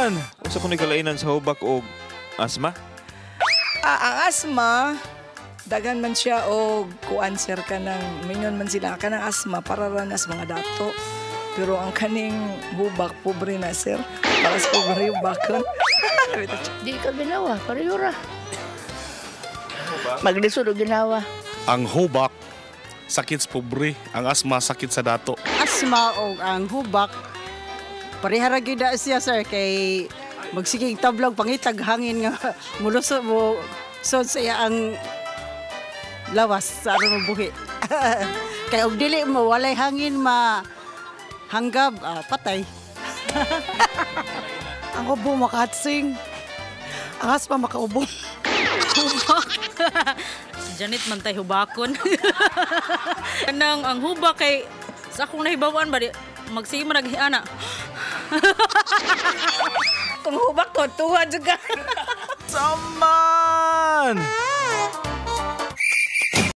Man! Unsa kuno'y kalainan sa hubak og asma? Ah, ang asma, daghan man siya og kuan, sir, kanang mingon man sila kanang asma para ra na sa mga dato. Pero ang kaning hubak, pobre na, sir. Para sa pobre hubakon. Di ka ginawa, pareho ra. Maglisod og ginawa. Ang hubak, sakit sa pobre. Ang asma, sakit sa dato. Asma o ang hubak, pareha ra gyud na siya, sir, kay magsigig tablog pangitag hangin nga muluso mo sod sa iya ang lawas sa aron mo buhi. Kay og dili mo, walay hangin, ma hanggab, patay. Ang ubo makahatsing. Ang asma makaubo. Hubak. Si Janet man tay hubakon. Kanang ang hubak kay sa akong nahibawan ba di magsige man nag ana. Kung hubak ko, tuwa jud ka. Saman!